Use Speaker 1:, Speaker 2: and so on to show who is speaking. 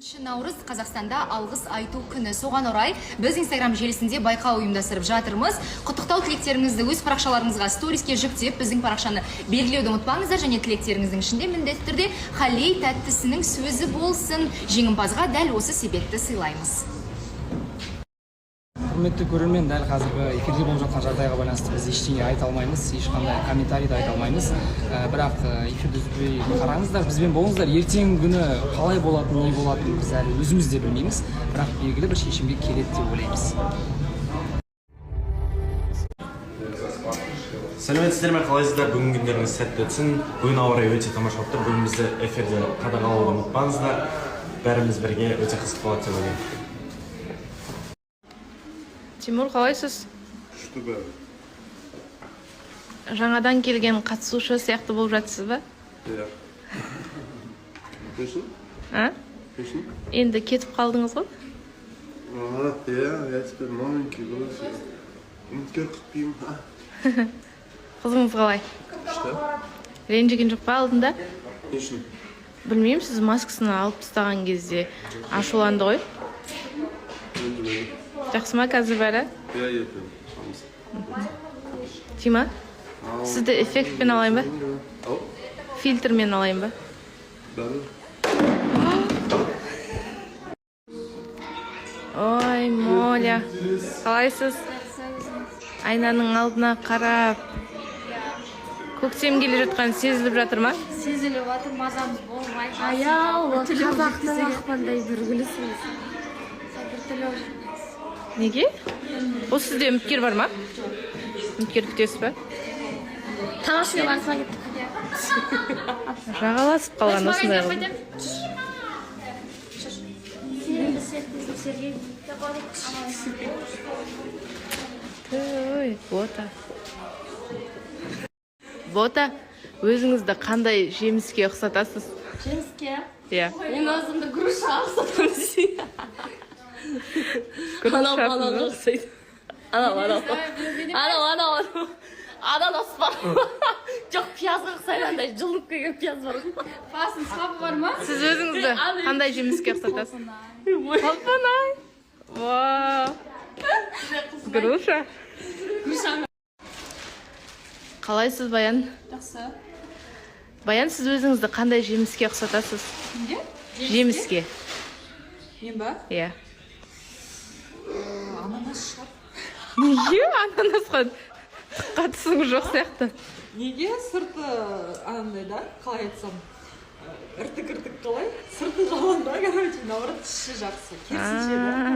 Speaker 1: Наурыз — Қазақстанда алғыс айту күні. Соған орай біз Инстаграм желісінде байқау ұйымдастырып жатырмыз. Құттықтау тілектеріңізді өз парақшаларыңызға сториске жүктеп, біздің парақшаны белгілеуді ұмытпаңыздар және тілектеріңіздің ішінде міндетті түрде «Халей тәттісінің» сөзі болсын. Жеңімпазға дәл осы себетті сыйлаймыз.
Speaker 2: Құрметті көрермен, дәл қазіргі эфирде болып жатқан жағдайға байланысты біз ештеңе айта алмаймыз, ешқандай комментарий да айта алмаймыз. Бірақ эфирді үзбей қараңыздар, бізбен болыңыздар. Ертеңгі күні қалай болатынын, не болатынын біз әлі өзіміз де білмейміз, бірақ белгілі бір шешімге келеді деп ойлаймыз.
Speaker 3: Сәлеметсіздер ме, қалайсыздар? Бүгінгі күндеріңіз сәтті өтсін! Бүгін ауа райы өте тамаша болып тұр. Бүгін бізді эфирде қадағалауды ұмытпаңыздар. Бәріміз бірге, өте қызық болады деп ойлаймын.
Speaker 4: Тимур, қалайсыз?
Speaker 5: Күшті бәрі.
Speaker 4: Жаңадан келген қатысушы сияқты болып жатсыз ба?
Speaker 5: Иә. Не үшін?
Speaker 4: А?
Speaker 5: Не үшін?
Speaker 4: Енді кетіп қалдыңыз ғой.
Speaker 5: А, иә, я теперь новенький ғой. Үміткер күтпеймін.
Speaker 4: Қызыңыз қалай?
Speaker 5: Күшті.
Speaker 4: Ренжіген жоқ па алдында?
Speaker 5: Не үшін?
Speaker 4: Білмеймін, сіз маскасын алып тастаған кезде ашуланды ғой.
Speaker 5: Ренжімеді.
Speaker 4: Жақсы ма қазір бәрі?
Speaker 5: Иә, ертең шығамыз.
Speaker 4: Тима, сізді эффектпен алайын ба?
Speaker 5: Ау.
Speaker 4: Фильтрмен алайын ба?
Speaker 5: Бәрі.
Speaker 4: Ой, Моля, қалайсыз? Айнаның алдына қарап, көктем келе жатқан сезіліп жатыр ма?
Speaker 6: Сезіліп жатыр, мазамыз болмай.
Speaker 7: Аяу, қазақтың ақпандай бір гүлісіңіз. Біртүрлі болып жүрміз.
Speaker 4: Неге? Бұл, сізде үміткер бар ма? Үміткер күтесіз ба?
Speaker 7: Тамақ ішуге барысына кеттік.
Speaker 4: Жағаласып қалған осындай қылып.
Speaker 7: Сенімді серіктесім Сергей.
Speaker 4: Ой, Бота. Бота, өзіңізді қандай жеміске ұқсатасыз?
Speaker 7: Жеміске?
Speaker 4: Иә.
Speaker 7: Мен өзімді грушаға ұқсатамын десең. Анау
Speaker 4: Груша.
Speaker 7: Бананға ұқсайды. Анау, анау. Анау, анау, анау. Ананас бар. Жоқ, пиязға ұқсайды, андай жылынып келген пияз бар ғой.
Speaker 6: Басын сабы бар ма?
Speaker 4: Сіз өзіңізді қандай жеміске ұқсатасыз? Құлпынай. Вау. Груша. Қалайсыз, Баян?
Speaker 6: Жақсы.
Speaker 4: Баян, сіз өзіңізді қандай жеміске ұқсатасыз?
Speaker 8: Кімге?
Speaker 4: Жеміске.
Speaker 8: Мен ба?
Speaker 4: Иә.
Speaker 8: Ананас шығар.
Speaker 4: Неге ананасқа қатысыңыз жоқ сияқты?
Speaker 8: Неге? Сырты анандай да, қалай айтсам, іртік іртік, қалай, сырты жаман да, короче, наоборот, іші жақсы, керісінше да.